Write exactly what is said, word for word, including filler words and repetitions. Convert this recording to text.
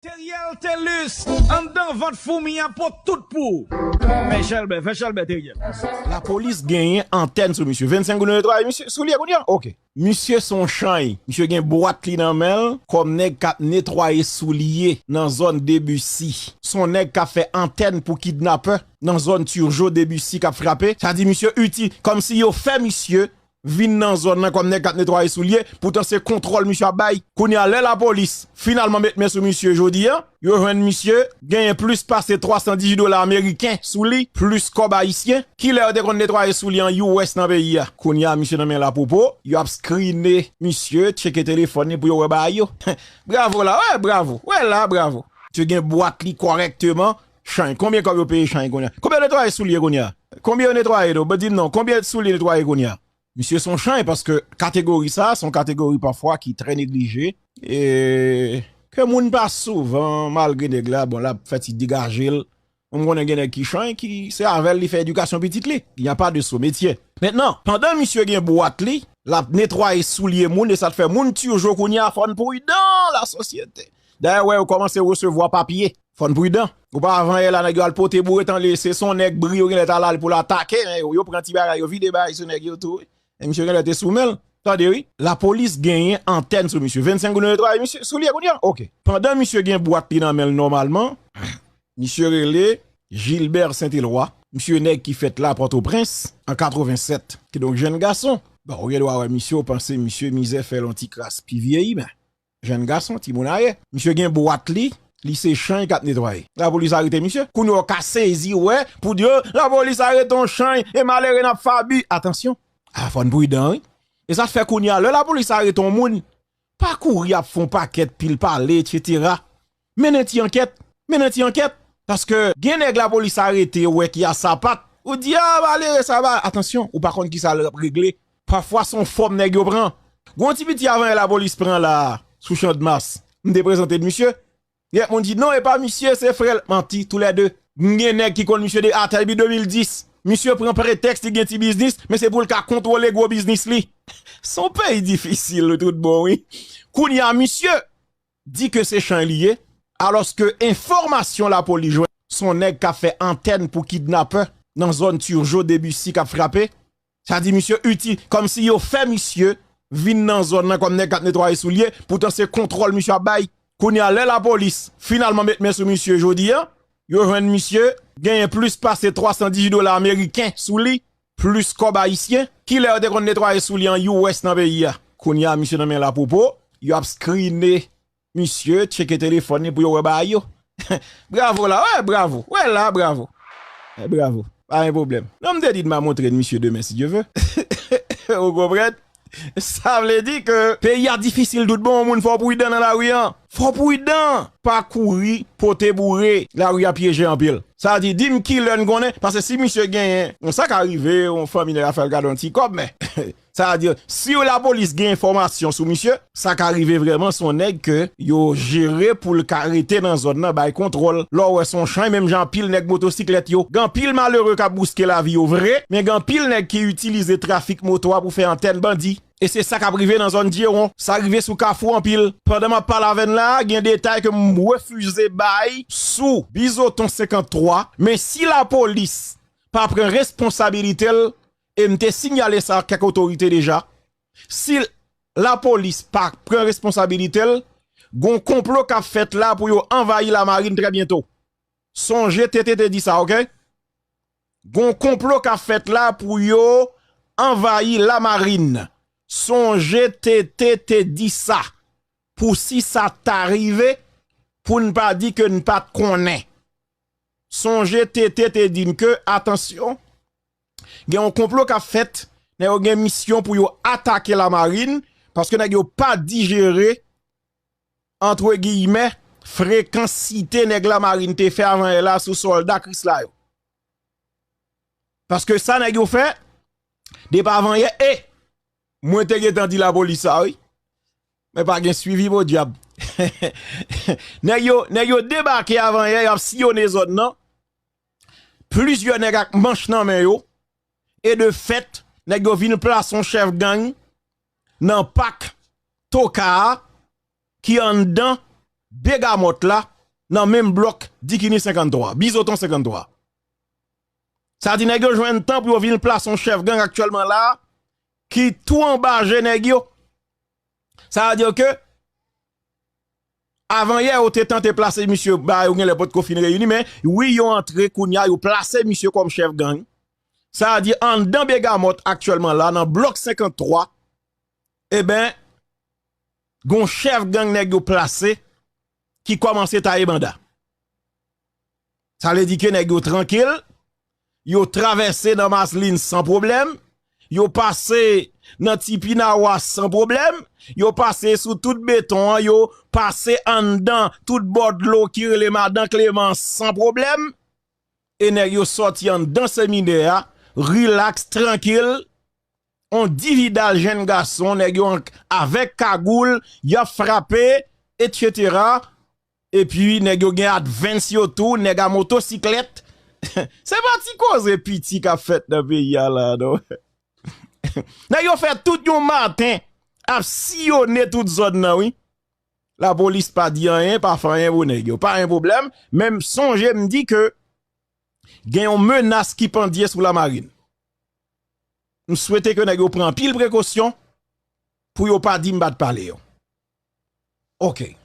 Teriel Telus, anndan vant foumi a pot tout pou ou. Fè chelbè, fè chelbè, Teriel. Lapolis genyen antèn sou misye. Vennsenk goud yo netwaye misye, soulye kounye a? Ok. Misye se yon chany. Misye gen bwat li nan men l kòm nèg k ap netwaye soulye nan zòn Debussy. Se yon nèg k ap fè antèn pou kidnapè nan zòn Turgeau Debussy k ap frape. Sa di misye itil, kòmsi yo fè misye vin nan zòn nan kòm nèg k ap netwaye soulye, poutan se kontwòl misye ap bay. Kounye a, lè lapolis finalman met men sou misye jodi a, yo jwenn misye genyen plis pase twa san dizuit dola ameriken sou li, plis kòb ayisyen. Kilè yo te konn netwaye soulye an U S nan peyi a? Kounye a, misye nan men lapopo, yo ap skrine misye, tcheke telefòn li pou yo wè bagay yo. Bravo la, wè, bravo, wè la, bravo. Misye gen bwat li kòrèkteman, chany. Konbyen kòb yo peye chany kounye a? Konbyen yo netwaye soulye kounye a? Konbyen yo netwaye, non? Di m non, konbyen soulye netwaye kounye a? Misye se yon chany, paske kategori sa, se yon kategori pafwa ki trè neglije. E ke moun pa souvan, malgre nèg la, bon, l ap fè ti degaje l. M konnen gen nèg ki chany, ki se avè l li fè edikasyon pitit li. Il n'y a pas de sot métier. Mentnan, pandan misye gen bwat li, l ap netwaye soulye moun, e sa t fè moun Turgeau kounye a fò n pridan lasosyete. Dayè, wè, yo kòmanse resevwa papye. Fò n pridan. Ou pa avanyè la, nèg yo al pote boure, tande se son nèg bri yo genlè t al al pou l atake, men yo, yo pran ti bagay, yo vide bagay sou nèg yo tou, wi. E misye genlè te sou men l. Tande, wi. Lapolis genyen antèn sou misye. Vennsenk goud yo netwaye misye, soulye kounye a? Ok. Pandan misye gen bwat li nan men l nòmalman, misye rele Gilbert Saint-Éloi. Misye nèg ki fèt la Pòtoprens an katrevennsèt. Kidonk, jèn gason. Bon, ou gen dwa wè misye, ou panse misye mizè fè l yon ti kras pi vyeyi, men jèn gason, timoun ayè. Misye gen bwat li, li se chany k ap netwaye. Lapolis arete misye. Kounye a w ka sezi, wè, pou di, o, lapolis arete yon chany, e malere n ap fabi. Atansyon. A, fò n pridan, wi. E sa fè kounye a, lè lapolis arete yon moun, pa kouri ap fè yon pakèt pil pale, etsetera. Mennen ti ankèt, mennen ti ankèt. Paske gen nèg lapolis arete, yo wè ki a sapat. Ou di, a, malere sa ba, atansyon, ou pa konn ki sa l ap regle. Pafwa se yon fòm nèg yo pran. Gon ti piti avanyè lapolis pran la, sou Chandmas. M te prezante l misye. Yèt moun di, non, e pa misye, se frè l. Manti, toulède. M gen nèg ki konn misye de atè depi de mil dis. Misye pran pretèks li gen ti biznis, men se pou l ka kontwole gwo biznis li. Se yon peyi difisil, wi, tout bon, wi. Kounye a, misye di ke se chany li ye, alòske enfòmasyon lapolis jwenn, se yon nèg k ap fè antèn pou kidnapè nan zòn Turgeau Debussy k ap frape. Sa di misye itil, kòmsi yo fè misye vin nan zòn nan kòm nèg k ap netwaye soulye, poutan se kontwòl misye ap bay. Kounye a, lè lapolis finalman met men sou misye jodi a, yo jwenn misye genyen plis pase twa san dizuit dola ameriken sou li, plis kòb ayisyen. Kilè yo te konn netwaye soulye an U S nan peyi a? Kounye a, misye nan men lapopo, yo ap skrine misye, tcheke telefòn li pou yo wè bagay yo. Bravo la, wè, bravo, wè la, bravo. Wè, bravo. Pa gen pwoblèm. Non, m te di m a montre n misye demen, si Dye ve. Ou konprann? Sa vle di ke peyi a difisil tout bon, moun fò w pridan nan lari an. Fò w pridan. Pa kouri pote boure. Lari a pyeje anpil. Sa di, di m kilè n konnen, paske si misye genyen, bon, sa ka rive, yon fanmi nèg la fè l gade yon ti kòb, men sa di, si lapolis gen enfòmasyon sou misye, sa ka rive vrèman se yon nèg ke yo jere pou l ka rete nan zòn nan, bay kontwòl. Lè w wè se yon chany, menm jan anpil nèg motosiklèt yo. Gen anpil malere k ap bouske lavi yo vre, men gen anpil nèg ki itilize trafik moto a pou fè antèn bandi. E se sa k ap rive nan zòn Dyewon. Sa rive sou Kafou anpil. Pandan m ap pale avè n la, gen detay ke m refize bay sou Bizoton senkanntwa. Men si lapolis pa pran responsabilite l, e m te sinyale sa ak kèk otorite deja, si lapolis pa pran responsabilite l, gon konplo k ap fèt la pou yo anvayi Lamarin trè byento. Sonje T T te di sa, oke? Gon konplo k ap fèt la pou yo anvayi Lamarin. Sonje T T te di sa. Pou si sa ta rive, pou n pa di ke n pa t konnen. Sonje T T te di n ke, atansyon, gen yon konplo k ap fèt, nèg yo gen misyon pou yo atake Lamarin, paske nèg yo pa dijere, antre giyimè, frekansite nèg Lamarin te fè avanyè la sou sòlda Krisla yo. Paske sa nèg yo fè, depi avanyè, e mwen te gentan di lapolis sa, wi. Men pa gen swivi, podyab. Nèg yo, nèg yo debake avanyè, y ap siyonnen zòn nan. Plizyè nèg ak manch nan men yo. E de fèt, nèg yo vin plase yon chèf gang nan pak Toka a ki anndan Begamòt la, nan menm blòk Dikini senkanntwa, Bizoton senkanntwa. Sa di nèg yo jwenn tan pou yo vin plase yon chèf gang aktyèlman la, ki tou anba je nèg yo. Sa vle di ke avan yè, yo te tante plase misye, ba yo genlè potko fin reyini, men wi, yo antre kounye a, yo plase misye kòm chèf gang. Sa vle di anndan Begamòt aktyèlman la, nan blòk senkanntwa, eben, gon chèf gang nèg yo plase ki kòmanse taye banda. Sa vle di ke nèg yo trankil, yo travèse nan Maslin san pwoblèm, yo pase nan Tipinawa san pwoblèm, yo pase sou tout beton an, yo pase anndan tout bò dlo ki rele Madan Kleman san pwoblèm, e nèg yo sòti anndan seminè a, rilaks, trankil, on dividal jenn gason, nèg yo an-, avèk kagoul, y ap frape, etsetera. Epi, nèg yo gen advance yo tou, nèg a motosiklèt. Se pa ti koze piti k ap fèt nan peyi a la, non. Nèg yo fè tout yon maten ap siyone tout zòn nan, wi. Lapolis pa di anyen, pa fè anyen pou nèg yo. Pa gen pwoblèm, men m sonje m di ke gen yon menas ki pandye sou Lamarin. M swete ke nèg yo pran anpil prekosyon pou yo pa di m pa t pale yo. Oke.